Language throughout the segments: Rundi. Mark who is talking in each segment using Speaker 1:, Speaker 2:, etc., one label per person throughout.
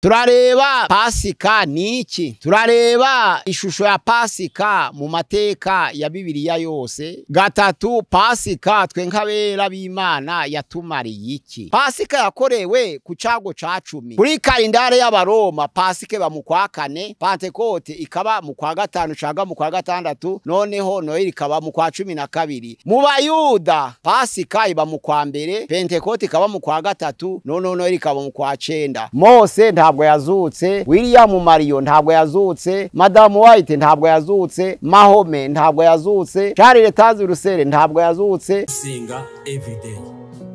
Speaker 1: Turareba Pasika ni iki? Turareba ishusho ya Pasika mu mateka ya Bibiliya yose. Gatatu, Pasika twe nk'abera b'Imana yatumariye iki? Pasika yakorewe ku cago ca 10. Kuri kalendare y'Abaroma Pasika ba mu kwa 4, Pentekote ikaba mu kwa 5 caga mu kwa 6, noneho Noheli ikaba mu kwa 12. Mu Bayuda Pasika iba mu kwa 1, Pentekote ikaba mu kwa 3, noneho Noheli ikaba mu kwa 9. Mose ntabwo yazutse, William Mario ntabwo yazutse, Madam White ntabwo yazutse, Mahome ntabwo yazutse, Charles Tazi Rusere ntabwo yazutse.
Speaker 2: Gusenga everyday,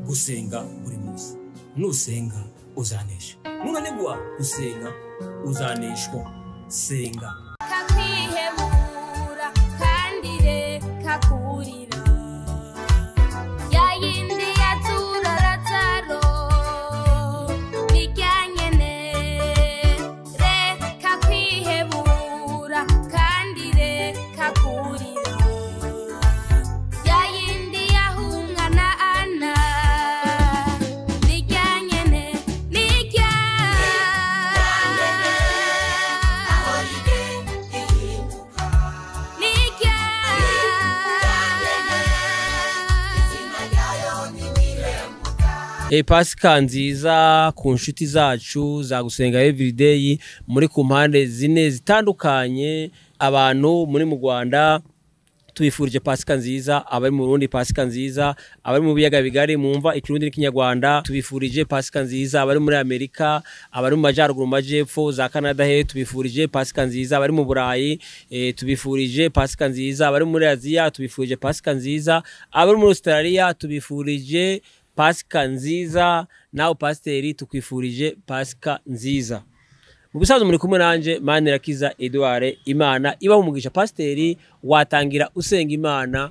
Speaker 2: gusenga buri munsi. Nusenga uzanesha, nunanigwa gusenga uzaneshwa. Senga
Speaker 3: kakwihebura kandi reka kurira yayindi yatura Lazaro bijyanyene reka kwihebura kandi reka kurira yayindi yahunga na Ana bijyanyene nijya nijya
Speaker 2: Pasika nziza ku nshuti zacu za Gusenga Everyday muri ku mpande zine zitandukanye. Abantu muri mu Rwanda tubifurije Pasika nziza, abari mu Burundi Pasika nziza, abari mu biyaga bigari mumva ikirundi n'ikinyarwanda tubifurije Pasika nziza, abari muri Amerika, abari mu majyaruguru, mu majyepfo za Canada he tubifurije Pasika nziza, abari mu Burayi tubifurije Pasika nziza, abari muri Aziya tubifurije Pasika nziza, abari muri Australia tubifurije Pasika nziza, nawe pasiteri tukwifurije Pasika nziza. Mu bisanzwe muri kumwe nanje Manirakiza Edouard. Imana ibahe umugisha. Pasiteri, watangira usenga Imana.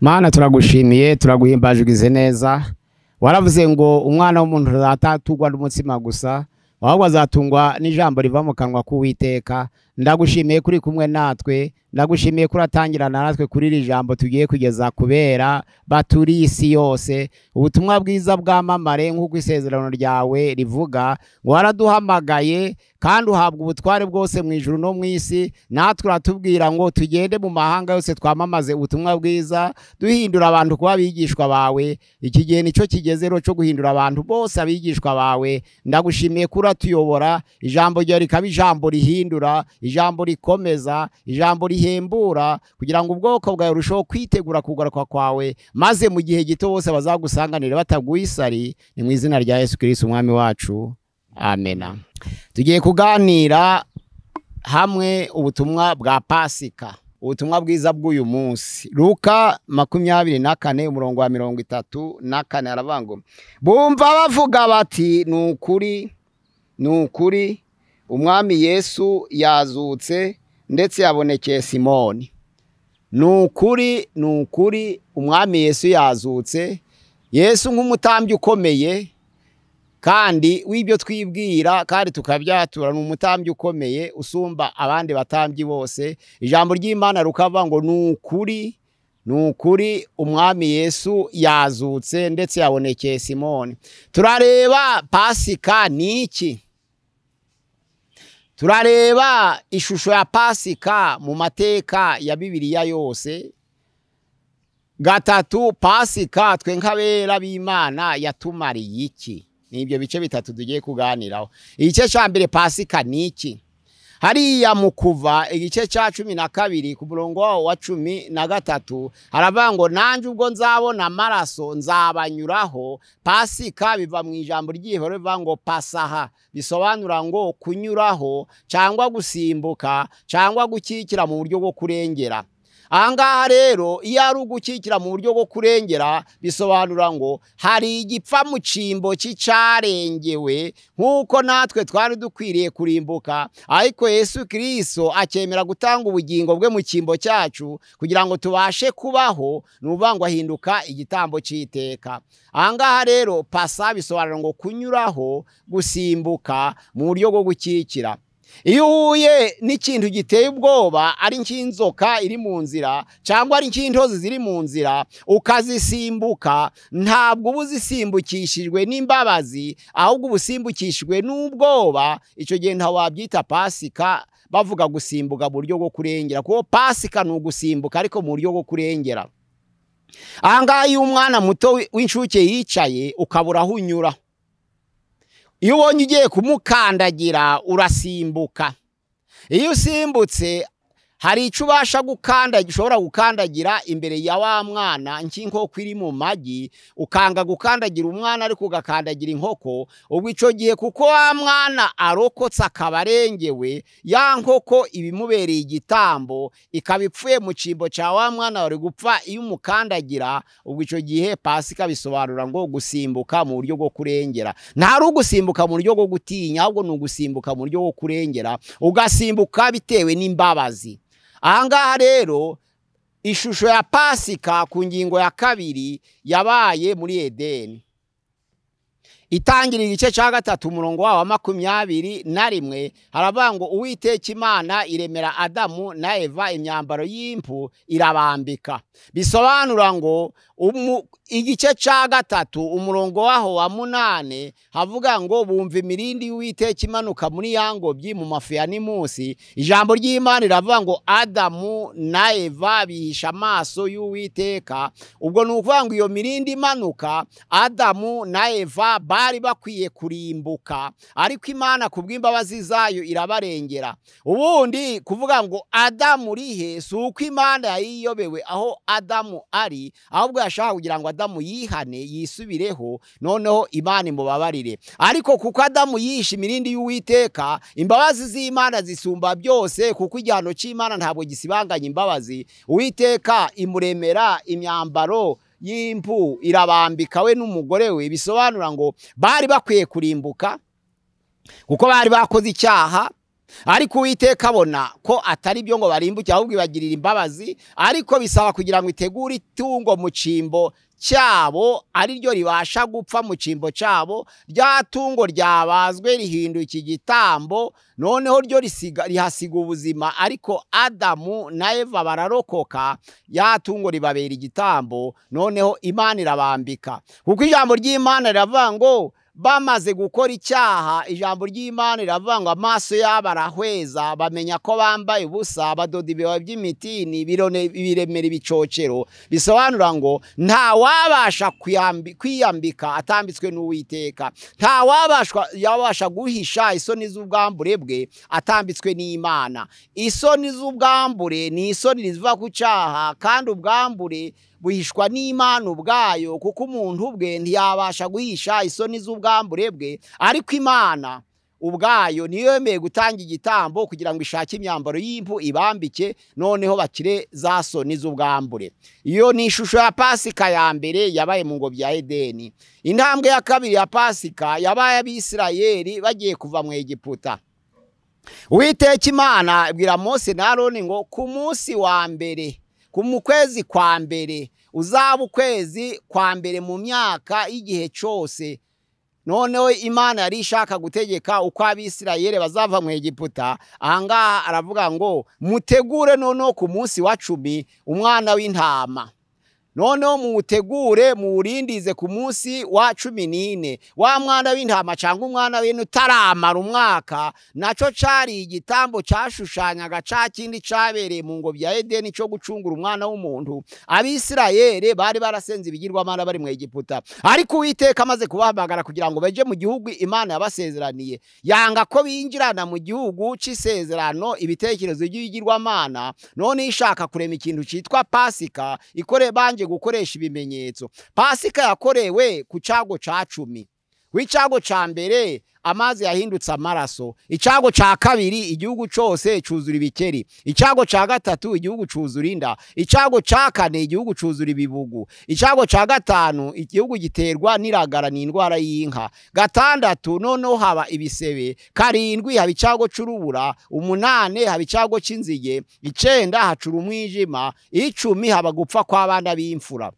Speaker 1: Mana turagushimiye, turaguhimbaje, ugize neza. Waravuze ngo umwana w'umuntu atatungwa n'umutsima gusa, ahubwo azatungwa n'ijambo riva mu kanwa k'Uwiteka. Ndagushimiye kuri kumwe natwe, ndagushimiye kuri atangirana natwe kuri iri jambo tugiye kugeza kubera baturiye isi yose. Ubutumwa bwiza bwamamare nk'uko isezerano ryawe rivuga, ngo waraduhamagaye kandi uhabwa ubutware bwose mu ijuru no mu isi. Natwe uratubwira ngo tugende mu mahanga yose twamamaze ubutumwa bwiza, duhindura abantu kuba abigishwa bawe. Iki gihe nico kigeze rero cyo guhindura abantu bose abigishwa bawe. Ndagushimiye ko uratuyobora, ijambo ryawe rikaba ijambo rihindura, ijambo rikomeza, ijambo rihembura, kugira ngo ubwoko bwawe burusheho kwitegura kugaruka kwawe, maze mu gihe gito bose bazagusanganire bataguye isari. Ni mu izina rya Yesu Kristo umwami wacu, amena. Tugiye kuganira hamwe ubutumwa bwa Pasika, ubutumwa bwiza bw'uyu munsi. Luka 24 umurongo wa 34 aravuga ngo bumva bavuga bati ni ukuri, ni ukuri umwami Yesu yazutse ndetse yabonekeye Simoni. Ni ukuri, ni ukuri umwami Yesu yazutse. Yesu nk'umutambyi ukomeye kandi w'ibyo twibwira kandi tukabyatura, ni umutambyi ukomeye usumba abandi batambyi bose. Ijambo ry'Imana rukava ngo ni ukuri, ni ukuri umwami Yesu yazutse ndetse yabonekeye Simoni. Turareba Pasika ni iki? Turareba ishusho ya Pasika mu mateka ya Bibiliya yose. Gatatu, Pasika twe nk'abera b'Imana yatumariye iki? Ni ibyo bice bitatu tugiye kuganiraho. Igice cya mbere, Pasika ni iki? Hariya mu Kuva igice cya 12 ku murongo wawo wa 13 haravuga ngo nanje ubwo nzabona amaraso nzabanyuraho. Pasika biva mu ijambo ry'Iheburayo rivuga ngo pasaha, bisobanura ngo kunyuraho cyangwa gusimbuka cyangwa gukikira mu buryo bwo kurengera. Ahangaha rero iyo ari ugukikira mu buryo bwo kurengera, bisobanura ngo hari igipfa mu cimbo cy'icarengewe, nk'uko natwe twari dukwiriye kurimbuka, ariko Yesu Kristo akemera gutanga ubugingo bwe mu cimbo cyacu kugira ngo tubashe kubaho, ni ukuvuga ngo ahinduka igitambo cy'iteka. Ahangaha rero pasa bisobanura ngo kunyuraho, gusimbuka mu buryo bwo gukikira. Iyo uhuye n'ikintu giteye ubwoba, ari nk'inzoka iri mu nzira cyangwa ari nk'intozi ziri mu nzira, ukazisimbuka, ntabwo uba uzisimbukishijwe n'imbabazi, ahubwo uba usimbukishijwe n'ubwoba. Icyo gihe ntawabyita Pasika, bavuga gusimbuka mu buryo bwo kurengera, kuko Pasika ni ugusimbuka ariko mu buryo bwo kurengera. Aha ngaha iyo umwana muto w'incuke yicaye ukabura aho unyura, iyo ubonye ugiye kumukandagira urasimbuka. Iyo usimbutse hari icyo ubasha gukandagira, ushobora gukandagira imbere ya wa mwana nk'inkoko iri mu magi, ukanga gukandagira umwana ariko ugakandagira inkoko. Ubwo icyo gihe kuko wa mwana arokotse akaba arengewe, ya nkoko ibimubereye igitambo, ikaba ipfuye mu cyimbo cya wa mwana wari gupfa iyo umukandagira. Ubwo icyo gihe Pasika bisobanura ngo gusimbuka mu buryo bwo kurengera. Ntari ugusimbuka mu buryo bwo gutinya, ahubwo ni ugusimbuka mu buryo bwo kurengera, ugasimbuka bitewe n'imbabazi. Aha ngaha rero ishusho ya Pasika ku ngingo ya kabiri yabaye muri Edeni. Itangira igice cya 3 umurongo wa 21 haravuga ngo Uwiteka Imana iremera Adamu na Eva imyambaro y'impu irabambika. Bisobanura ngo igice cya 3 umurongo waho wa 8 havuga ngo bumva imirindi y'Uwiteka imanuka muri ya ngobyi mu mafu ya Nimusi. Ijambo ry'Imana riravuga ngo Adamu na Eva bihisha amaso y'Uwiteka. Ubwo ni ukuvuga ngo iyo mirindi imanuka, Adamu na Eva bari bakwiye kurimbuka, ariko Imana kubw'imbabazi zayo irabarengera. Ubundi kuvuga ngo Adamu rihe, si uko Imana yayiyobewe aho Adamu ari, ahubwo yashaka kugira ngo Adamu yihane yisubireho, noneho Imana imubabarire. Ariko kuko Adamu yishe imirindi y'Uwiteka, imbabazi z'Imana zisumba byose, kuko igihano cy'Imana ntabwo gisibanganya imbabazi. Uwiteka imuremera imyambaro y'impu irabambika we n'umugore we. Bisobanura ngo bari bakwiye kurimbuka kuko bari bakoze icyaha, ariko Uwiteka abona ko atari byo ngo barimbuke, ahubwo ibagirira imbabazi. Ariko bisaba kugira ngo itegure itungo mu cyimbo cyabo, ari ryo ribasha gupfa mu cyimbo cyabo. Rya tungo ryabazwe rihinduka igitambo, noneho ryo rihasiga ubuzima, ariko Adamu na Eva bararokoka, ya tungo ribabera igitambo, noneho Imana irabambika. Kuko ijambo ry'Imana riravuga ngo bamaze gukora icyaha, ijambo ry'Imana riravuga ngo amaso yabo arahweza, bamenya ko bambaye ubusa, badoda ibibabi by'imitini, biremera ibicocero. Bisobanura ngo nta wabasha kwiyambika atambitswe n'Uwiteka, nta wabasha guhisha isoni z'ubwambure bwe atambitswe n'Imana. Isoni z'ubwambure ni isoni ziva ku cyaha, kandi ubwambure buhishwa n'Imana ubwayo, kuko umuntu ubwe ntiyabasha guhisha isoni z'ubwambure bwe, ariko Imana ubwayo niyo yemeye gutanga igitambo kugira ngo ishake imyambaro y'impu ibambike, noneho bakire za soni z'ubwambure. Iyo ni ishusho ya Pasika ya mbere yabaye mu ngobyi ya Edeni. Intambwe ya kabiri ya Pasika yabaye Abisirayeli bagiye kuva mu Egiputa. Uwiteka Imana ibwira Mose na Aroni ngo ku munsi wa mbere, ku kwezi kwa mbere, uzaba ukwezi kwa mbere mu myaka y'igihe cyose. Noneho Imana yari ishaka gutegeka uko Abisirayeli bazava mu Egiputa. Aha ngaha aravuga ngo mutegure noneho ku munsi wa 10 umwana w'intama, noneho muwutegure muwurindize ku munsi wa 14. Wa mwana w'intama cyangwa umwana w'ihene utaramara umwaka, naco cari igitambo cyashushanyaga ca kindi cabereye mu ngobyi ya Edeni cyo gucungura umwana w'umuntu. Abisirayeli bari barasenze ibigirwamana bari mu Egiputa, ariko Uwiteka amaze kubahamagara kugira ngo baje mu gihugu Imana yabasezeraniye, yanga ko binjirana mu gihugu c'isezerano ibitekerezo by'ibigirwamana. None ishaka kurema ikintu citwa Pasika, ikore banje gukoresha ibimenyetso. Pasika yakorewe ku cyago ca 10. W'icago ca mbere amazi yahindutse amaraso, icago ca kabiri igihugu cyose cuzura ibikeri, icago ca gatatu igihugu cuzura inda, icago ca kane igihugu cuzura ibibugu, icago ca gatanu igihugu giterwa n'iragara n'indwara y'inka, gatandatu noneho haba ibisebe, karindwi haba icago c'urubura, 8 haba icago c'inzige, 9 hacura umwijima, 10 haba gupfa kw'abana b'imfura.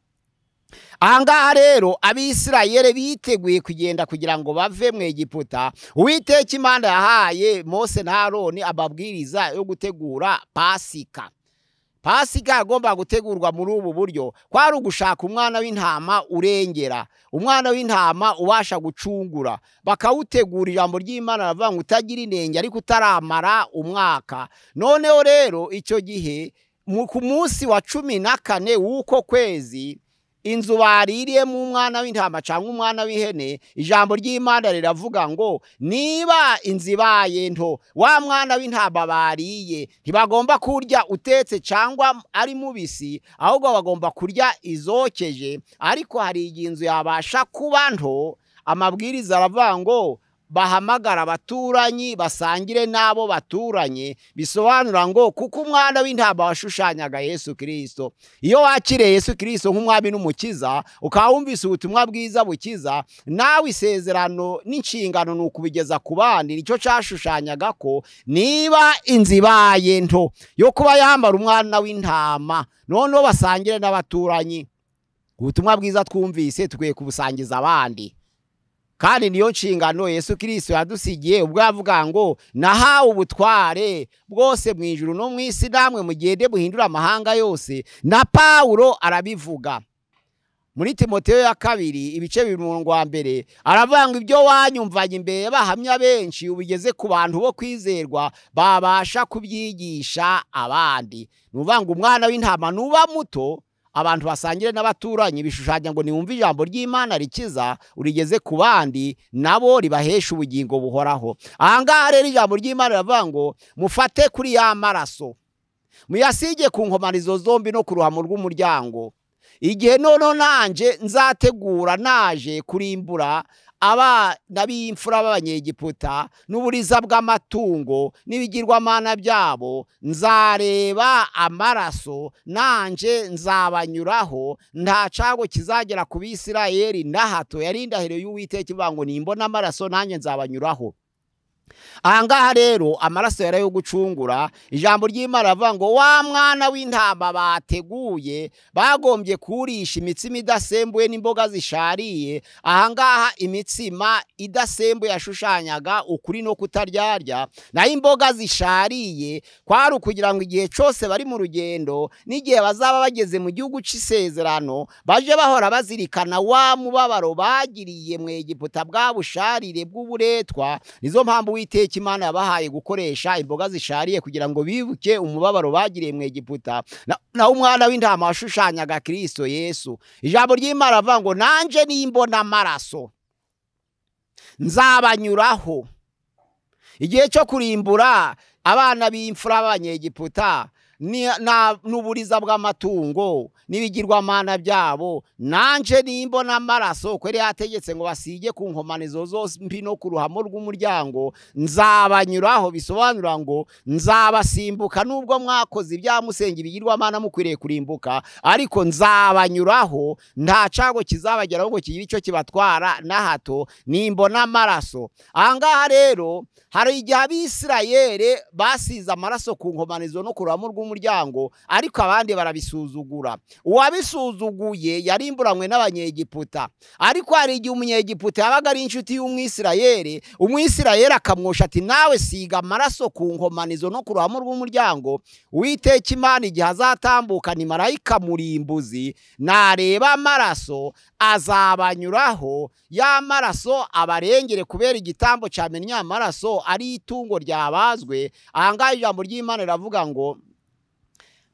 Speaker 1: Ahangaha rero Abisirayeli biteguye kugenda kugira ngo bave mu Egiputa. Uwiteka Imana yahaye Mose na Aroni amabwiriza yo gutegura Pasika. Pasika yagomba gutegurwa muri ubu buryo: kwari ugushaka umwana w'intama urengera, umwana w'intama ubasha gucungura, bakawutegura. Ijambo ry'Imana ravuga ngo utagira inenge ariko utaramara umwaka. Noneho rero icyo gihe ku munsi wa 14 w'uko kwezi, inzu baririyemo umwana w'intama cyangwa umwana w'ihene, ijambo ry'Imana riravuga ngo niba inzu ibaye nto, wa mwana w'intama bariye ntibagomba kurya utetse cyangwa ari mubisi, ahubwo bagomba kurya izokeje. Ariko hari igihe inzu yabasha kuba nto, amabwiriza aravuga ngo bahamagara abaturanyi basangire n'abo baturanye. Bisobanura ngo kuko umwana w'intama washushanyaga Yesu Kristo, iyo wakiriye Yesu Kristo nk'umwami n'umukiza, ukaba wumvise ubutumwa bwiza bukiza, nawe isezerano n'inshingano ni ukubigeza ku bandi. Nicyo cyashushanyaga ko niba inzu ibaye nto yo kuba yambara umwana w'intama, noneho basangire n'abaturanyi. Ubutumwa bwiza twumvise tukwiye kubusangiza abandi, kandi niyo nshingano Yesu Kristo yadusigiye ubwo yavuga ngo nahawe ubutware bwose mu ijuru no mu isi, namwe mugende muhindura amahanga yose. Na Pawulo arabivuga muri Timoteyo ya 2 ibice 2:1, aravuga ngo ibyo wanyumvanye imbere y'abahamya benshi ubigeze ku bantu bo kwizerwa babasha kubyigisha abandi. Nuvuga ngo umwana w'intama nuba muto, abantu basangire n'abaturanyi, bishushanya ngo niwumve ijambo ry'Imana rikiza urigeze ku bandi nabo ribahesha ubugingo buhoraho. Ahangaha rero ijambo ry'Imana riravuga ngo mufate kuri ya maraso muyasige ku nkomanizo zombi no ku ruhamo rw'umuryango. Igihe noneho nanje nzategura naje kurimbura abana b'imfura b'Abanyegiputa n'uburiza bw'amatungo n'ibigirwamana byabo, nzareba amaraso nanje nzabanyuraho, nta cago kizagera ku Bisirayeli na hato. Yari indahiro y'Uwiteka ivuga ngo nimbona amaraso nanjye nzabanyuraho. Ahangaha rero amaraso yari ayo gucungura. Ijambo ry'Imana ravuga ngo wa mwana w'intama bateguye bagombye kurisha imitsima idasembuye n'imboga zishariye. Ahangaha imitsima idasembuye yashushanyaga ukuri no kutaryarya, naho imboga zishariye kwari ukugira ngo igihe cyose bari mu rugendo n'igihe bazaba bageze mu gihugu cy'isezerano baje bahora bazirikana wa mubabaro bagiriye mu Egiputa bwa busharire bw'uburetwa. Nizo mpamvu Uwiteka Imana yabahaye gukoresha imboga zishariye kugira ngo bibuke umubabaro bagiriye mu Egiputa. Naho umwana w'intama washushanyaga Kristo Yesu. Ijambo ry'Imana ravuga ngo nanje nimbona amaraso nzabanyuraho. Igihe cyo kurimbura abana b'imfura b'Abanyegiputa n'uburiza bw'amatungo n'ibigirwamana byabo, nanje nimbona amaraso, ko yari yategetse ngo basige ku nkomanizo zombi no ku ruhamo rw'umuryango, nzabanyuraho. Bisobanura ngo nzabasimbuka nubwo mwakoze ibyaha musenga ibigirwamana mukwiriye kurimbuka, ariko nzabanyuraho, nta cago kizabageraho ngo kigire icyo kibatwara na hato, nimbona amaraso. Ahangaha rero hari igihe Abisirayeli basize amaraso ku nkomanizo no ku ruhamo rw'umuryango, ariko abandi barabisuzugura. Uwabisuzuguye yarimburanywe n'Abanyegiputa. Ariko hari igihe Umunyegiputa yabaga ari inshuti y'Umwisirayeli, Umwisirayeli akamwosha ati nawe siga amaraso ku nkomanizo no ku ruhamo rw'umuryango. Uwiteka Imana igihe azatambuka ni marayika murimbuzi, nareba amaraso azabanyuraho, ya maraso abarengere, kubera igitambo cyamennye amaraso ari itungo ryabazwe. Ahangaha ijambo ry'Imana riravuga ngo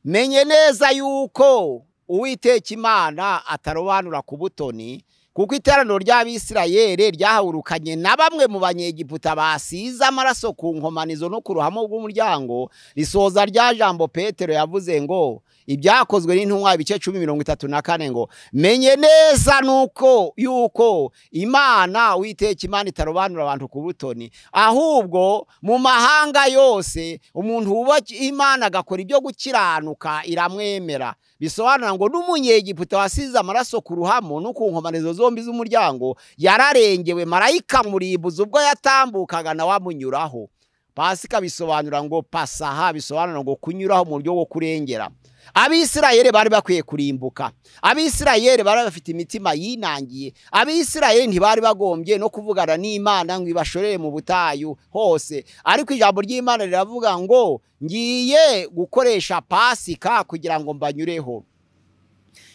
Speaker 1: menye neza yuko Uwiteka Imana atarobanura ku butoni, kuko iteraniro ry'Abisirayeli ryahurukanye na bamwe mu Banyegiputa basize amaraso ku nkomanizo no ku ruhamo rw'umuryango. Risoza rya jambo Petero yavuze ngo ibyakozwe n'intumwa ibice 10:34 ngo menye neza nuko yuko Imana Uwiteka Imana itarobanura abantu ku butoni, ahubwo mu mahanga yose umuntu wubaha Imana agakora ibyo gukiranuka iramwemera. Bisobanura ngo n'Umunyegiputa wasize amaraso ku ruhamo no ku nkomanizo zombi z'umuryango yararengewe, marayika murimbuzi ubwo yatambukaga nawe amunyuraho. Pasika bisobanura ngo pasaha, bisobanura ngo kunyuraho mu buryo bwo kurengera. Abisirayeli bari bakwiye kurimbuka. Abisirayeli bari bafite imitima yinangiye. Abisirayeli ntibari bagombye no kuvugana n'Imana ngo ibashorere mu butayu hose. Ariko ijambo ry'Imana riravuga ngo ngiye gukoresha Pasika kugira ngo mbanyureho.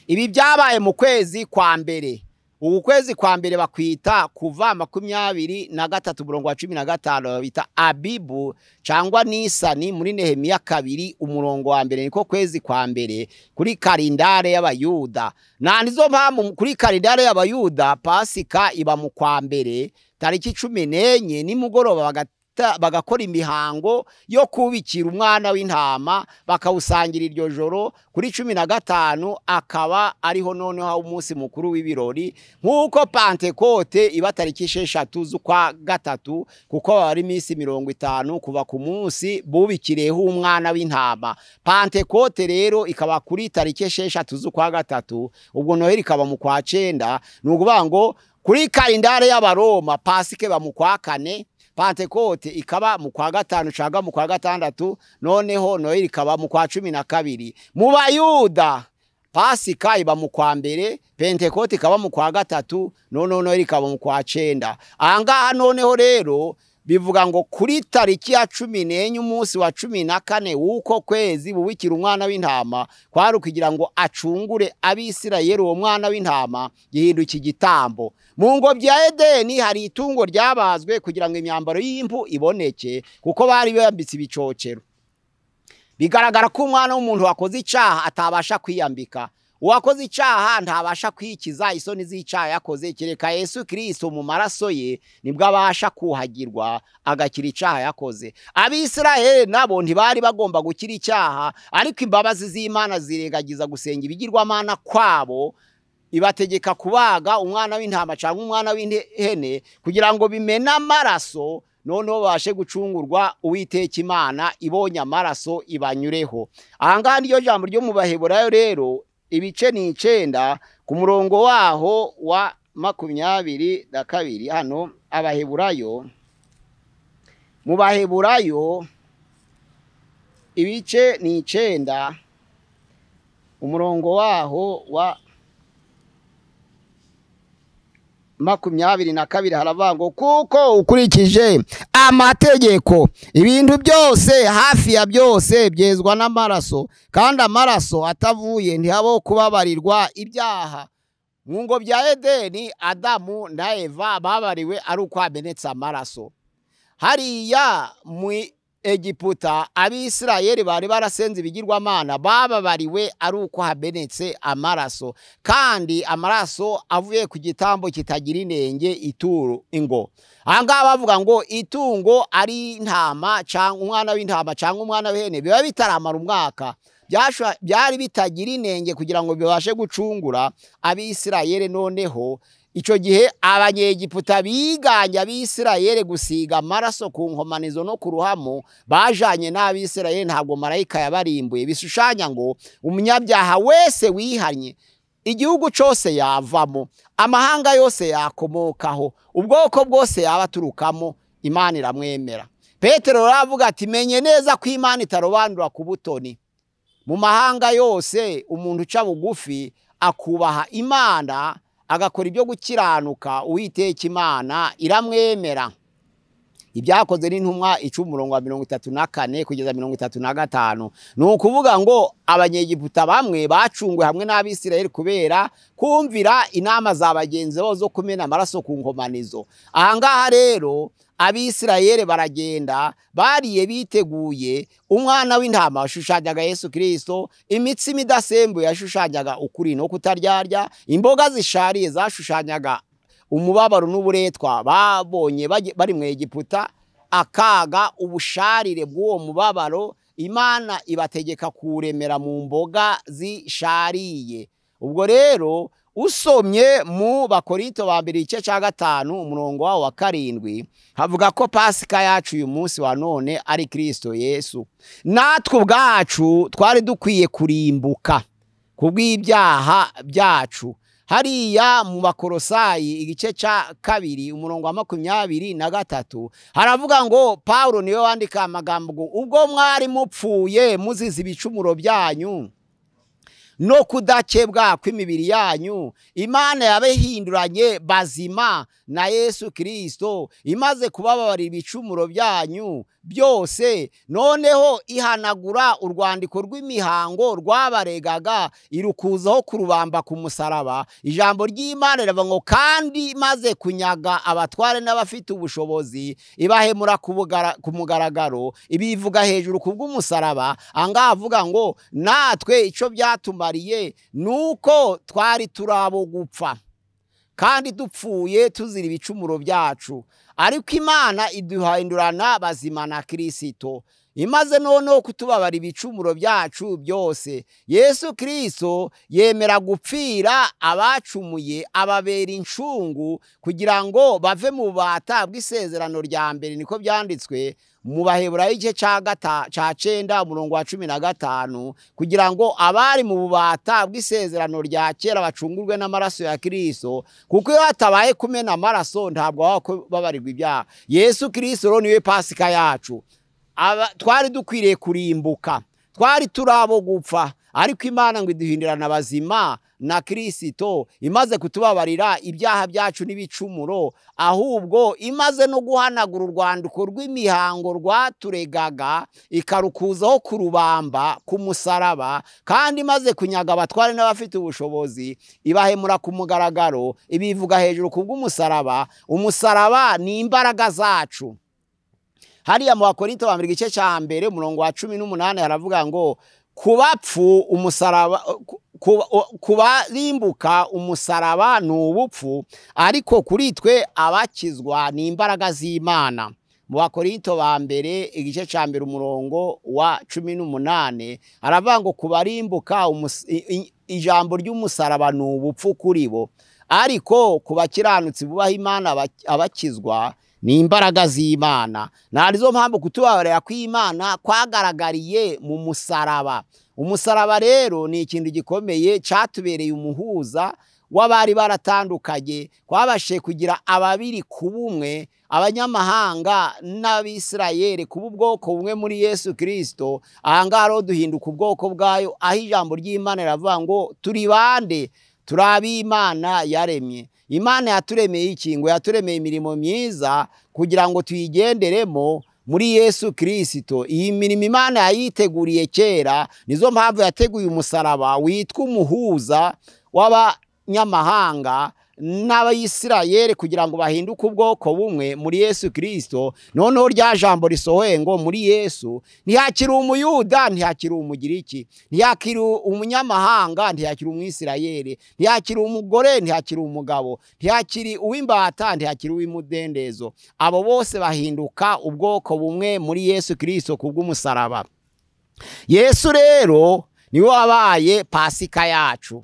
Speaker 1: Ibi byabaye mu kwezi kwa mbere. Uku kwezi kwa mbere bakwita kuva 23 umurongo wa 15, bita Abibu cyangwa Nisani muri Nehemiya 2 umurongo wa mbere, niko kwezi kwa mbere kuri kalendare y'Abayuda. Na nizo mpamvu kuri kalendare y'Abayuda Pasika iba mu kwa mbere tariki 14 nimugoroba, bagakora imihango yo kubikira umwana w'intama bakawusangira iryo joro. Kuri 15 akaba ariho noneho umunsi mukuru w'ibirori, nk'uko Pantekote iba tariki 6 z'ukwa gatatu, kuko bari iminsi 50 kuva ku munsi bubikireho umwana w'intama. Pantekote rero ikaba kuri tariki 6 z'ukwa gatatu, ubwo Noheli ikaba mu kwa 9. Ni ukuvuga ngo kuri kalendare y'Abaroma Pasika iba mu kwa 4, Pantekote ikaba mu kwa 5 cyangwa mu kwa 6, noneho Noheli ikaba mu kwa 12. Mu Bayuda Pasika iba mu kwa mbere, Pentekote ikaba mu kwa 3, noneho Noheli ikaba mu kwa 9. Ahangaha noneho rero bivuga ngo kuri tariki ya 14 umunsi wa 14 w'uko kwezi bubikira umwana w'intama, kwari kugira ngo acungure Abisirayeli. Uwo mwana w'intama gihinduka igitambo. Mu ngobyi ya Edeni hari itungo ryabazwe kugira ngo imyambaro y'impu iboneke, kuko bari bambitse ibicocero. Bigaragara ko umwana w'umuntu wakoze icyaha atabasha kwiyambika. Uwakoze icyaha ntabasha kwikiza isoni z'icyaha yakoze, kereka Yesu Kristo mu maraso ye nibwo abasha kuhagirwa agakira icyaha yakoze. Abisirayeli nabo ntibari bagomba gukira icyaha, ariko imbabazi z'Imana zirengagiza gusenga ibigirwamana kwabo, ibategeka kubaga umwana w'intama cyangwa umwana w'ihene kugira ngo bimena amaraso, noneho babashe gucungurwa. Uwiteka Imana ibonye amaraso ibanyureho. Ahangaha niyo jambo ryo mu Baheburayo rero ibice ni 9 ku murongo waho wa 22. Hano Abaheburayo, mu Baheburayo ibice ni 9 umurongo waho wa 22 haravuga ngo kuko ukurikije amategeko ibintu byose hafi ya byose byezwa n'amaraso, kandi amaraso atavuye ntihabaho kubabarirwa ibyaha. Mu ngobyi ya Edeni Adamu na Eva babariwe ari uko hamenetse amaraso. Hariya mu Egiputa Abisirayeli bari barasenze ibigirwamana, bababariwe ari uko hamenetse amaraso, kandi amaraso avuye ku gitambo kitagira inenge, ituro ingo. Ahangaha bavuga ngo itungo ari intama cyangwa umwana w'intama cyangwa umwana w'ihene biba bitaramara umwaka, byari bitagira inenge kugira ngo bibashe gucungura Abisirayeli. Noneho icyo gihe Abanyegiputa biganye Abisirayeli gusiga amaraso ku nkomanizo no ku ruhamo, bajanye n'Abisirayeli, ntabwo marayika yabarimbuye. Bishushanya ngo umunyabyaha wese wihanye igihugu cyose yavamo, amahanga yose yakomokaho, ubwoko bwose yabaturukamo, Imana iramwemera. Petero aravuga ati menye neza ko Imana itarobanura ku butoni. Mu mahanga yose umuntu uca bugufi akubaha Imana agakora ibyo gukiranuka, Uwiteka Imana iramwemera. Ibyakoze n'intumwa 10:34 kugeza 35. Ni ukuvuga ngo Abanyegiputa bamwe bacungwe hamwe n'Abisirayeli kubera kumvira inama za bagenzi babo zo kumena amaraso ku nkomanizo. Ahangaha rero Abisirayeli baragenda bariye biteguye. Umwana w'intama washushanyaga Yesu Kristo, imitsima idasembuye yashushanyaga ukuri no kutaryarya, imboga zishariye zashushanyaga umubabaro n'uburetwa babonye bari mu Egiputa, akaga ubusharire bw'uwo mubabaro Imana ibategeka kuremera mu mboga zishariye. Ubwo rero usomye mu Bakorinto ba mbere igice cya 5 umurongo wa 7 havuga ko Pasika yacu uyu munsi wa none ari Kristo Yesu. Natwe ubwacu twari dukwiye kurimbuka kubw'ibyaha byacu. Hariya mu Bakorosayi igice cya 2 umurongo wa 23 haravuga ngo Paulo niwe wandika amagambo ngo ubwo mwari mupfuye muzize ibicumuro byanyu no kudakebwa kw'imibiri yanyu, Imana yabahinduranye bazima na Yesu Kristo, imaze kubababarira ibicumuro byanyu byose, noneho ihanagura urwandiko rw'imihango rwabaregaga irukuzaho kurubamba ku musaraba. Ijambo ry'Imana riravuga ngo kandi imaze kunyaga abatware n'abafite ubushobozi ibahemura ku mugaragaro, ibivuga hejuru kubw'umusaraba. Angaha avuga ngo natwe ico byatumariye nuko twari turabo gupfa kandi dupfuye tuzira ibicumuro byacu, ariko Imana iduhindurana bazima na Kristo, imaze noneho kutubabara ibicumuro byacu byose. Yesu Kristo yemera gupfira abacumuye, ababera incungu kugira ngo bave mu bubata bw'isezerano rya mbere. Niko byanditswe mu Baheburayo igice cya 9 umurongo wa 15, kugira ngo abari mu bubata bw'isezerano rya kera bacungurwe n'amaraso ya Kristo, kuko iyo hatabaye kumena amaraso ntabwo babarirwa ibyaha. Yesu Kristo niwe Pasika yacu. Twari dukwiriye kurimbuka, twari turabo gupfa, ariko Imana ngo iduhindurana bazima na Kristo, imaze kutubabarira ibyaha byacu n'ibicumuro, ahubwo imaze no guhanagura urwandiko rw'imihango rwaturegaga ikarukuzaho kurubamba ku musaraba, kandi imaze kunyaga abatware n'abafite ubushobozi ibahemura ku mugaragaro, ibivuga hejuru kubw'umusaraba. Umusaraba ni imbaraga zacu. Hariya mu Bakorinto ba mbere igice cya 1 umurongo wa 18 haravuga ngo kubapfu umusaraba, kubarimbuka umusaraba ni ubupfu, ariko kuri twe abakizwa ni imbaraga z'Imana. Mu Bakorinto ba mbere igice cya 1 umurongo wa 18 haravuga ngo kubarimbuka ijambo ry'umusaraba ni ubupfu kuri bo, ariko kubakiranutsi bubaha Imana abakizwa ni imbaraga z'Imana. Narizo mpamvu kutubabarira kw'Imana kwagaragariye mu musaraba. Umusaraba rero ni ikintu gikomeye cyatubereye umuhuza w'abari baratandukanye, kwabashe kugira ababiri kubumwe, abanyamahanga n'Abisirayeli kuba ubwoko bumwe muri Yesu Kristo. Ahangaha rero duhinduka ubwoko bwayo, aho ijambo ry'Imana riravuga ngo turi bande? Turi ab'Imana yaremye. Imana yaturemeye iki? Ngo yaturemeye imirimo myiza kugira ngo tuyigenderemo muri Yesu Kristo. Iyi mirimo Imana yayiteguriye kera, nizo mpamvu yateguye umusaraba witwa umuhuza w'abanyamahanga n'Abayisirayeli kugira ngo bahinduke ubwoko bumwe muri Yesu Kristo. Noneho rya jambo risohoye ngo muri Yesu ntihakiri umuyuda, ntihakiri umugiriki, ntihakiri umunyamahanga, ntihakiri umwisirayeli, ntihakiri umugore, ntihakiri umugabo, ntihakiri uw'imbata, ntihakiri uw'imudendezo. Abo bose bahinduka ubwoko bumwe muri Yesu Kristo kubw'umusaraba. Yesu rero niwe wabaye Pasika yacu,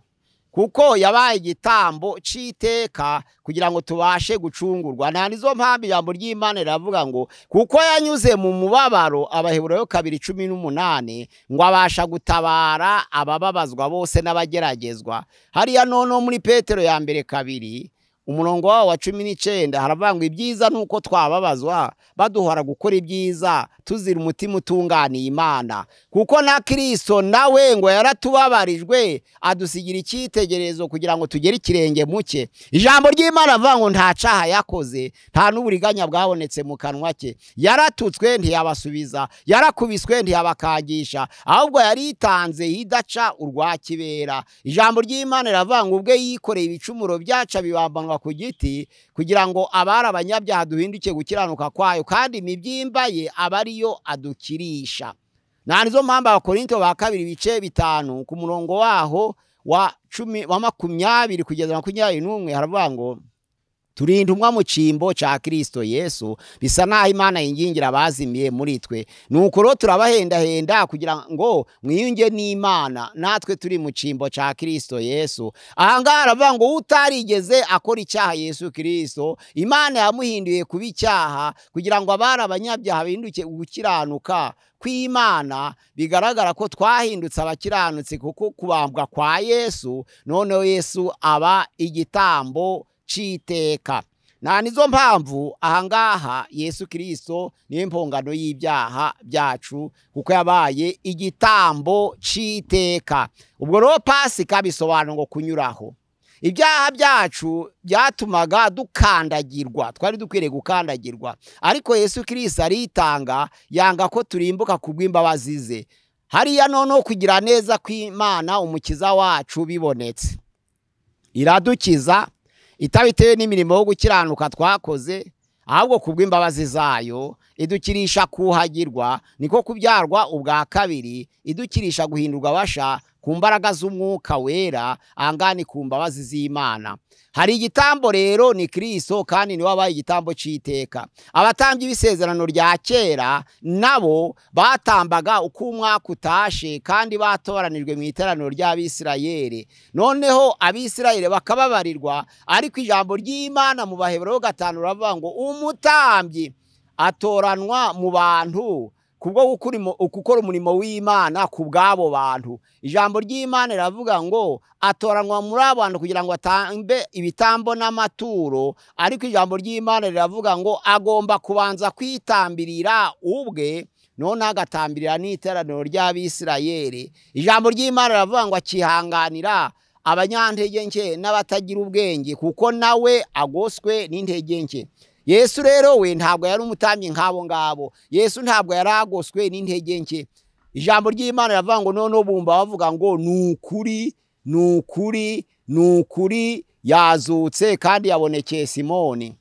Speaker 1: kuko yabaye igitambo c'iteka kugira ngo tubashe gucungurwa. Nta nizo mpamvu ijambo ry'Imana riravuga ngo kuko yanyuze mu mubabaro, Abaheburayo 2:18, ngo abasha gutabara abababazwa bose n'abageragezwa. Hariya noneho muri Petero ya mbere 2 umurongo wa 19 haravuga ngo ibyiza nuko twababazwa baduhora gukora ibyiza tuzira umutima utunganiye Imana, kuko na Kristo nawe ngo yaratubabarijwe adusigira icyitegererezo kugira ngo tugere ikirenge muke. Ijambo ry'Imana avuga ngo nta caha yakoze, nta n'uburiganya bwabonetse mu kanwa ke, yaratutswe ntiyabasubiza, yarakubiswe ntiyabakagisha, ahubwo yaritanze yidaca urwa kibera. Ijambo ry'Imana riravuga ngo ubwe yikoreye ibicumuro byaca bibambanwa ku giti kugira ngo abari abanyabyaha duhinduke gukiranuka kwayo, kandi imibyimba ye aba ariyo adukirisha. Nanizo mpamvu Abakorinto ba kabiri ibice 5 ku murongo waho wa 10 wa 20 kugeza 21 haravuga ngo Turi intumwa mu cyimbo cya Kristo Yesu, bisa naho Imana yingingira abazimiye muri twe. Nuko rero turabahendahenda kugira ngo mwiyunge n'Imana, natwe turi mu cyimbo cya Kristo Yesu. Aha ngaha aravuga ngo utarigeze akora icyaha Yesu Kristo, Imana yamuhinduye kuba icyaha kugira ngo abari abanyabyaha bahinduke gukiranuka kw'Imana. Bigaragara ko twahindutse abakiranutsi kuko kubambwa kwa Yesu, noneho Yesu aba igitambo c'iteka. Na nizo mpamvu ahangaha Yesu Kristo niwe mpongano y'ibyaha byacu, kuko yabaye igitambo c'iteka. Ubwo rero Pasika bisobanura ngo kunyuraho. Ibyaha byacu byatumaga dukandagirwa, twari dukwiriye gukandagirwa, ariko Yesu Kristo aritanga, yanga ko turimbuka kubw'imbabazi ze. Hariya noneho kugira neza kw'Imana umukiza wacu bibonetse, iradukiza itabitewe n'imirimo yo gukiranuka twakoze, ahubwo kubw'imbabazi zayo idukirisha kuhagirwa, niko kubyarwa ubwa kabiri, idukirisha guhindurwa basha ku mbaraga z'umwuka wera, angani ku mbabazi z'Imana. Hari igitambo rero ni Kristo, kandi niwe wabaye igitambo c'iteka. Abatambyi b'isezerano rya kera nabo batambaga uko umwaka utashe, kandi batoranijwe mu iteraniro ry'Abisirayeli. Noneho Abisirayeli bakababarirwa, ariko ijambo ry'Imana mu Baheburayo 5 ravuga ngo umutambyi atoranwa mu bantu kubwo gukora umurimo w'Imana ku bw'abo bantu. Ijambo ry'Imana riravuga ngo atoranwa muri abo bantu kugira ngo atambe ibitambo n'amaturo, ariko ijambo ry'Imana riravuga ngo agomba kubanza kwitambirira ubwe, none agatambirira n'iteraniro ry'Abisirayeli. Ijambo ry'Imana riravuga ngo akihanganira abanyantege nke n'abatagira ubwenge, kuko nawe agoswe n'intege nke. Yesu rero we ntabwo yari umutambyi nk'abo ngabo. Yesu ntabwo yaragoswe n'intege nke. Ijambo ry'Imana riravuga ngo noneho bumva bavuga ngo nukuri, nukuri, nukuri yazutse kandi yabonekeye Simoni.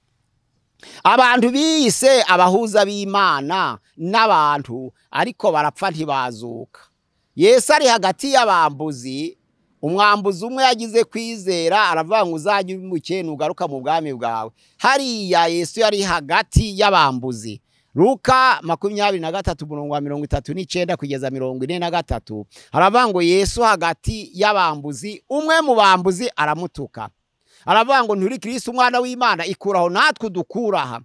Speaker 1: Abantu biyise abahuza b'Imana n'abantu, ariko barapfa ntibazuka. Yesu ari hagati y'abambuzi. Umwambuzi umwe yagize kwizera aravuga ngo uzajye umuke nugaruka mu bwami bwawe. Hariya Yesu yari hagati y'abambuzi. Luka 23 umurongo wa 39 kugeza 43 haravuga ngo Yesu hagati y'abambuzi, umwe mu bambuzi aramutuka, aravuga ngo nturi Kristo umwana w'Imana, ikuraho natwe dukuraha.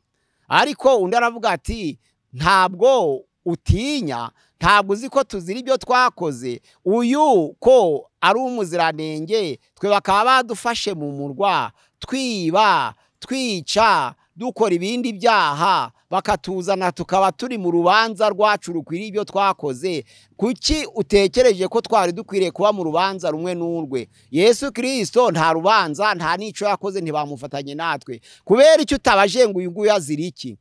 Speaker 1: Ariko undi aravuga ati ntabwo utinya, ntabwo uzi ko tuzira ibyo twakoze, uyu ko ari umuziranenge, twe bakaba badufashe mu murwa twiba, twica, dukora ibindi byaha, bakatuzana tukaba turi mu rubanza rwacu rukwiriye ibyo twakoze. Kuki utekereje ko twari dukwiriye kuba mu rubanza rumwe n'urwe? Yesu Kristo nta rubanza, nta n'ico yakoze, ntibamufatanye natwe. Kubera icyo utabaje ngo uyu nguyu azira iki?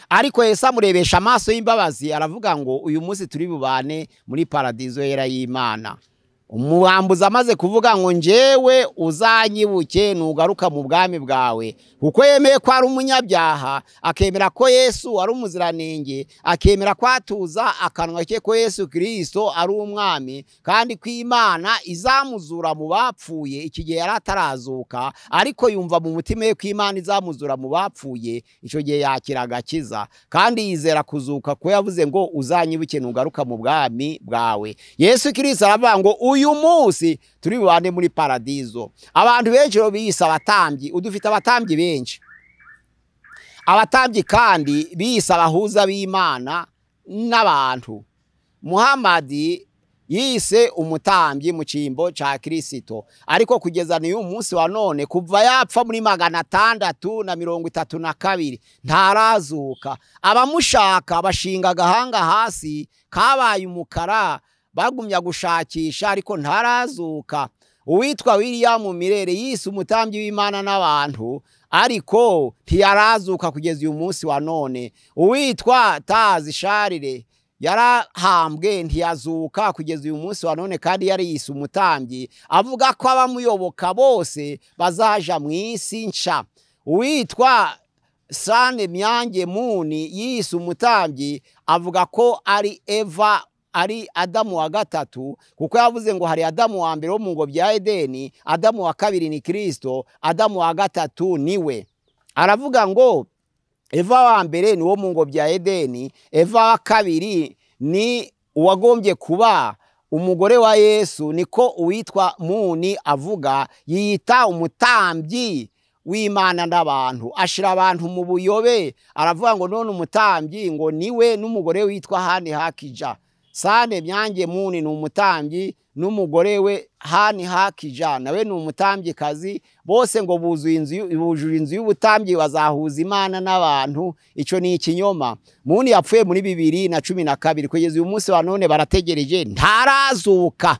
Speaker 1: Ariko Yesu amurebesha amaso y'imbabazi aravuga ngo uyu munsi turi bubane muri paradizo yera y'Imana. Umwambuzi amaze kuvuga ngo njyewe uzanyibuke nugaruka mu bwami bwawe, kuko yemeye ko ari umunyabyaha, akemera ko Yesu ari umuziranenge, akemera ko atuza akanwa ke ko Yesu Kristo ari umwami, kandi ko Imana izamuzura mu bapfuye. Iki gihe yari atarazuka, ariko yumva mu mutima we ko Imana izamuzura mu bapfuye. Icyo gihe yakira agakiza kandi yizera kuzuka, ko yavuze ngo uzanyibuke nugaruka mu bwami bwawe. Yesu Kristo aravuga ngo uyu munsi turi bubane muri paradizo. Abantu benshi rero biyise abatambyi, udufite abatambyi benshi. Abatambyi kandi biyise abahuza b'Imana n'abantu. Muhamadi yise umutambyi mu cyimbo cya Kristo, ariko kugeza n'uyu munsi wa none, kuva yapfa muri 632 ntarazuka. Abamushaka bashinga agahanga hasi kabaye umukara, bagumya gushakisha ariko ntarazuka. Uwitwa William Mirere yise umutambyi w'Imana n'abantu, ariko ntiyarazuka kugeza uyu munsi wa none. Uwitwa Tazi Sharire yarahambwe ntiyazuka kugeza uyu munsi wa none, kandi yari yise umutambyi, avuga ko abamuyoboka bose bazaja mu isi nshya. Uwitwa Sane Myange Muni yise umutambyi, avuga ko ari Eva ari Adamu wa gatatu, kuko yavuze ngo hari Adamu wa mbere wo mu ngobyi ya Edeni, Adamu wa kabiri ni Kristo, Adamu wa gatatu niwe. Aravuga ngo Eva wa mbere ni wo mu ngobyi ya Edeni, Eva wa kabiri ni uwagombye kuba umugore wa Yesu, niko uwitwa Muni avuga, yiyita umutambyi w'Imana n'abantu, ashira abantu mu buyobe. Aravuga ngo none umutambyi ngo niwe n'umugore witwa Hani Hakija. Sane Byange Muni ni umutambyi n'umugore we Hani Hakija nawe ni umutambyikazi, bose ngo buzuye inzu, bujuje inzu y'ubutambyi, bazahuza Imana n'abantu. Ico ni ikinyoma. Muni yapfuye muri 2012, kugeza uyu munsi wa none barategereje ntarazuka.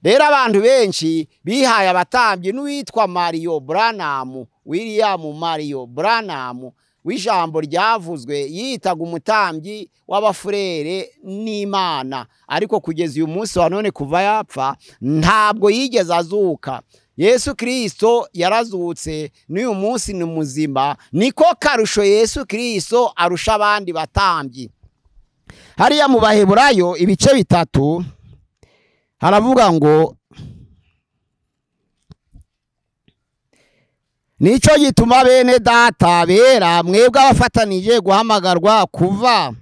Speaker 1: Rero abantu benshi bihaye abatambyi n'uwitwa Mario Branham, William Mario Branham w'ijambo ryavuzwe, yitaga umutambyi w'abafurere n'Imana, ariko kugeza uyu munsi wa none kuva yapfa ntabwo yigeze azuka. Yesu Kristo yarazutse n'uyu munsi ni muzima, niko karusho Yesu Kristo arusha abandi batambyi. Hariya mu Baheburayo ibice 3 haravuga ngo nico gituma bene data bera mwebwe abafatanije guhamagarwa kuva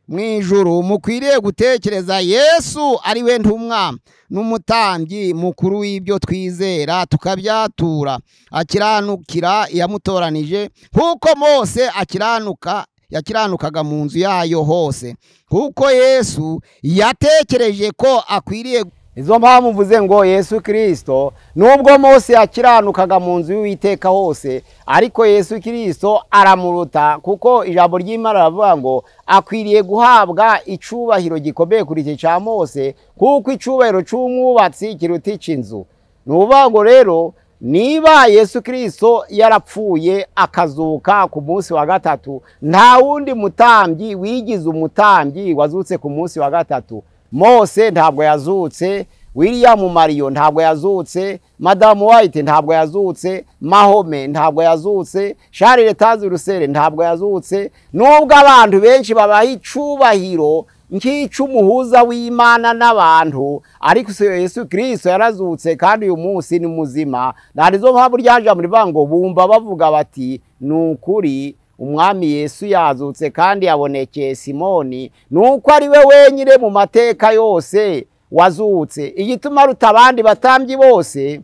Speaker 1: mu ijuru mukwiriye gutekereza Yesu ari we ntumwa n'umutambyi mukuru w'ibyo twizera tukabyatura, akiranukira yamutoranije nkuko Mose akiranuka yakiranukaga mu nzu yayo hose, kuko Yesu yatekereje ko akwiriye. Izo mpamvu mvuze ngo Yesu Kristo nubwo Mose yakiranukaga mu nzu y'Uwiteka hose, ariko Yesu Kristo aramuruta, kuko ijambo ry'Imana riravuga ngo akwiriye guhabwa icubahiro gikomeye kuri iki cya Mose, kuko icubahiro c'umwubatsi kiruta ic'inzu. Nuvuga ngo rero niba Yesu Kristo yarapfuye akazuka ku munsi wa gatatu, nta wundi mutambyi wigize umutambyi wazutse ku munsi wa gatatu. Mose ntabwo yazutse, William Mario ntabwo yazutse, Madam White ntabwo yazutse, Mahome ntabwo yazutse, Charles Tazi Rusere ntabwo yazutse. Nubwo abantu benshi babaha icubahiro nk'icumuhuza w'Imana n'abantu, ariko Yesu Kristo yarazutse kandi uyu munsi ni muzima. Narizo mpamvu ryaje muri bango bumva bavuga bati nukuri Umwami Yesu yazutse kandi yabonekeye Simoni, nuko ari we wenyine mu mateka yose wazutse. Igituma ruta abandi batambyi bose,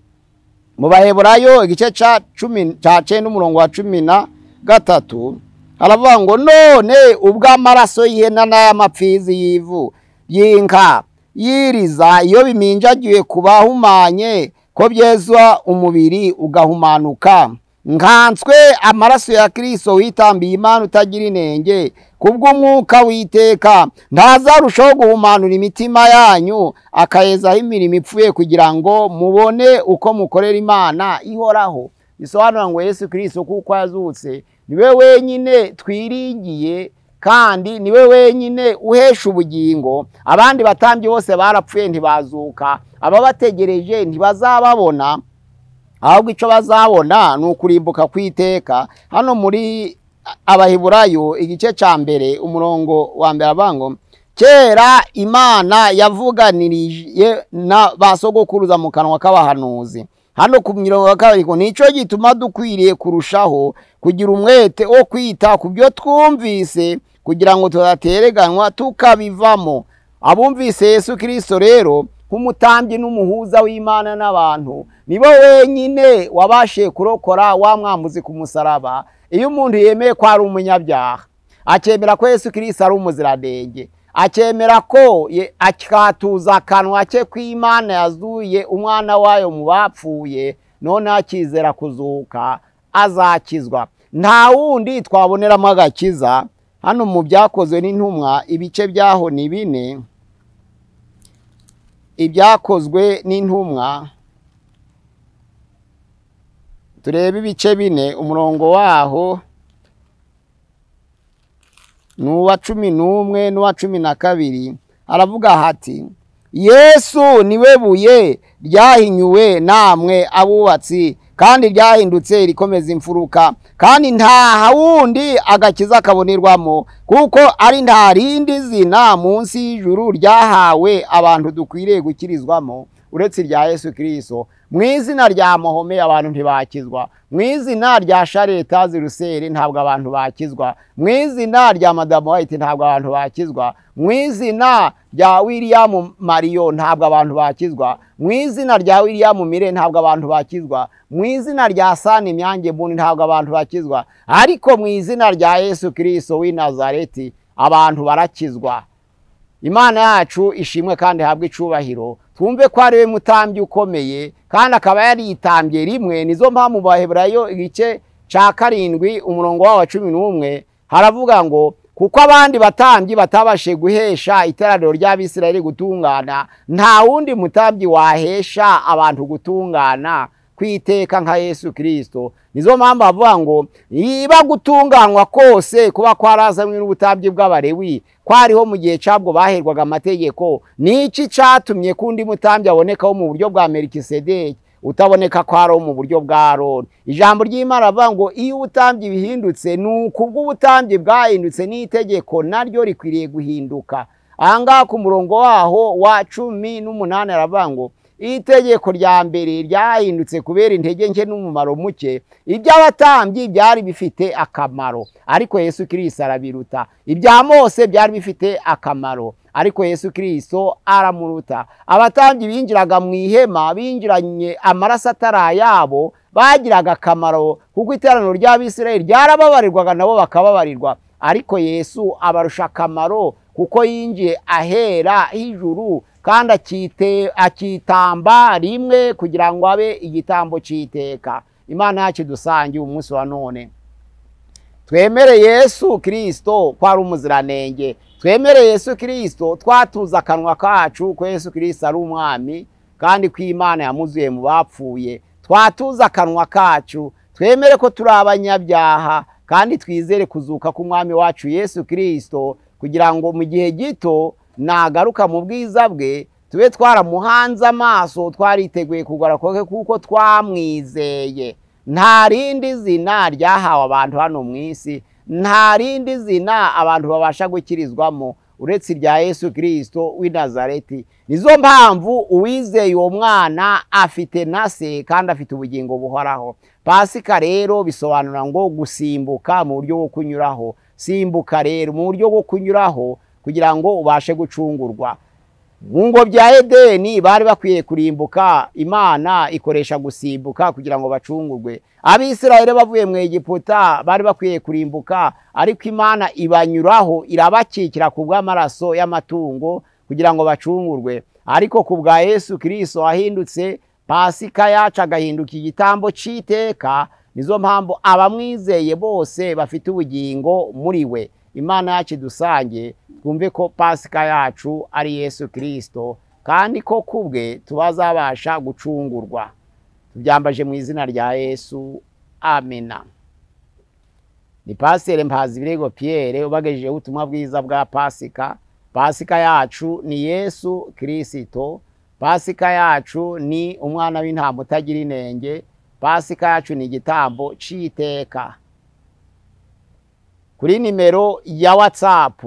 Speaker 1: mu Baheburayo igice ca 10 n'umurongo wa 13 haravuga ngo none ubwo amaraso y'ihene n'ay'amapfizi y'ivu y'inka yiriza iyo biminjagiwe kubahumanye ko byezwa umubiri ugahumanuka, nkanswe amaraso ya Kristo witambiye Imana utagira inenge kubw'umwuka w'iteka, ntazarushaho guhumanura imitima yanyu akayezaho imirimo ipfuye kugira ngo mubone uko mukorera Imana ihoraho. Bisobanura ngo Yesu Kristo kuko yazutse niwe wenyine twiringiye kandi niwe wenyine uhesha ubugingo. Abandi batambyi bose barapfuye ntibazuka, ababategereje ntibazababona, ahubwo icyo bazabona ni ukurimbuka kwiteka. Hano muri Abaheburayo igice ca mbere umurongo wa mbere abango kera Imana yavuganirije na basogokuruza mu kanwa k'abahanuzi. Hano ku mirongo wa kabiri ngo nico gituma dukwiriye kurushaho kugira umwete wo kwita ku byo twumvise kugira ngo tudatereganwa tukabivamo. Abumvise Yesu Kristo rero nk'umutambyi n'umuhuza w'Imana n'abantu, nibo wenyine wabashe kurokora wa mwambuzi ku musaraba. Iyo umuntu yemeye ko ari umunyabyaha, akemera ko Yesu Kristo ari umuziranenge, akemera ko akatuza akanwa ke ko Imana yazuye umwana wayo mu bapfuye, none akizera kuzuka azakizwa. Nta wundi twaboneramo agakiza. Hano mu Byakozwe n'Intumwa ibice byaho ni 4. Ibyakozwe n'Intumwa turebe ibice 4 umurongo waho nuwa 11 nuwa 12, aravuga hati Yesu niwe buye ryahinyuwe namwe abubatsi kandi ryahindutse rikomeza imfuruka, kandi nta wundi agakiza kabonerwamo, kuko ari nta rindi zina munsi y'ijuru ryahawe abantu dukwiriye gukirizwamo uretse irya Yesu Kristo. Mu izina rya Mahome abantu ntibakizwa, mu izina rya Shareta Ziruseri ntabwo abantu bakizwa, mu izina rya Madam White ntabwo abantu bakizwa, mu izina rya William Mario ntabwo abantu bakizwa, mu izina rya William Mire ntabwo abantu bakizwa, mu izina rya Sani Myange Buni ntabwo abantu bakizwa, ariko mu izina rya Yesu Kristo w'i Nazareti abantu barakizwa. Imana yacu ishimwe kandi habwe icubahiro. Twumve ko ari we mutambyi ukomeye kandi akaba yaritambye rimwe. Nizo mpamvu mu Baheburayo igice ca 7 umurongo wa 11 haravuga ngo kuko abandi batambyi batabashe guhesha iteraniro ry'Abisirayeli gutungana, nta wundi mutambyi wahesha abantu gutungana kwiteka nka Yesu Kristo. Nizo mpamvu bavuga ngo niba gutunganywa kose kuba kwarazanywe n'ubutambyi bw'Abalewi kwariho mu gihe cabwo baherwaga amategeko, niki catumye kundi mutambyi abonekaho mu buryo bwa Melikisedeki utaboneka kwaro mu buryo bwa Aroni? Ijambo ry'Imana rivuga ngo iyo ubutambyi bihindutse nuko ubw'ubutambyi bwahindutse n'itegeko naryo rikwiriye guhinduka. Ahangaha ku murongo waho wa 18 aravuga ngo itegeko rya mbere ryahindutse kubera intege nke n'umumaro muke, iby'abatambyi byari bifite akamaro ariko Yesu Kristo arabiruta, ibya Mose byari bifite akamaro ariko Yesu Kristo aramuruta. Abatambyi binjiraga mu ihema binjiranye amaraso atari yabo bagiraga akamaro kuko iteraniro ry'Abisirayeli ryarababarirwaga nabo bakababarirwa, ariko Yesu abarusha akamaro kuko yinjiye ahera h'ijuru kandi akitamba rimwe kugira ngo abe igitambo cy'iteka. Imana yacu dusangiye umunsi wa none, twemere Yesu Kristo ko ari umuziranenge, twemere Yesu Kristo twatuza akanwa kacu ko Yesu Kristo ari umwami kandi ko Imana yamuzuye mu bapfuye, twatuza akanwa kacu twemere ko turi abanyabyaha kandi twizere kuzuka k'umwami wacu Yesu Kristo, kugira ngo mu gihe gito nagaruka mu bwiza bwe tube twaramuhanze amaso twariteguye kugaruka kuko twamwizeye. Nta rindi zina ryahawe abantu hano mu isi, nta rindi zina abantu babasha gukirizwamo uretse irya Yesu Kristo w'i Nazareti. Nizo mpamvu uwizeye uwo mwana afite na se kandi afite ubugingo buhoraho. Pasika rero bisobanura ngo gusimbuka mu buryo bwo kunyuraho. Simbuka rero mu buryo bwo kunyuraho kugira ngo ubashe gucungurwa. Mu ngobyi ya Edeni bari bakwiye kurimbuka, Imana ikoresha gusimbuka kugira ngo bacungurwe. Abisirayeli bavuye mu Egiputa bari bakwiye kurimbuka, ariko Imana ibanyuraho irabakikira ku bw'amaraso y'amatungo kugira ngo bacungurwe. Ariko ku bwa Yesu Kristo ahindutse Pasika yacu agahinduka igitambo c'iteka, nizo mpamvu abamwizeye bose bafite ubugingo muri we. Imana yacu dusange twumve ko Pasika yacu ari Yesu Kristo kandi ko kubwe tubazabasha gucungurwa. Tubyambaje mu izina rya Yesu, amena. Ni Pasiteri Mpazibirego Pierre ubagejejeho ubutumwa bwiza bwa Pasika. Pasika yacu ni Yesu Kristo, Pasika yacu ni umwana w'intama utagira inenge, Pasika yacu ni igitambo c'iteka. Kuri nimero ya WhatsApp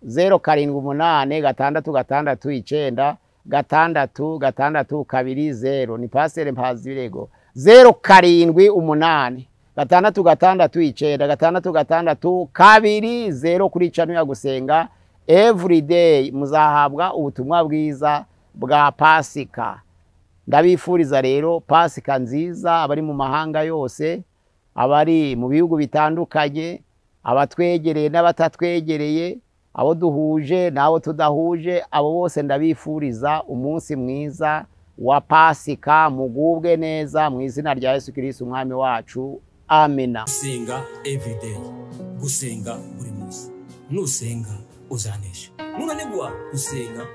Speaker 1: 078 669 6 6 20 ni Pasiteri Mpazibirego. 078 669 6 20 kuri channel ya Gusenga everyday muzahabwa ubutumwa bwiza bwa Pasika. Ndabifuriza rero Pasika nziza abari mu mahanga yose, abari mu bihugu bitandukanye, abatwegereye n'abatatwegereye, abo duhuje n'abo tudahuje, abo bose ndabifuriza umunsi mwiza wa Pasika. Mugubwe neza mu izina rya Yesu Kristo umwami wacu, amena.
Speaker 2: Gusenga everyday, gusenga buri munsi. Nusenga uzanesha, nunanigwa gusenga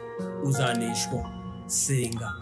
Speaker 2: uzaneshwa. Senga.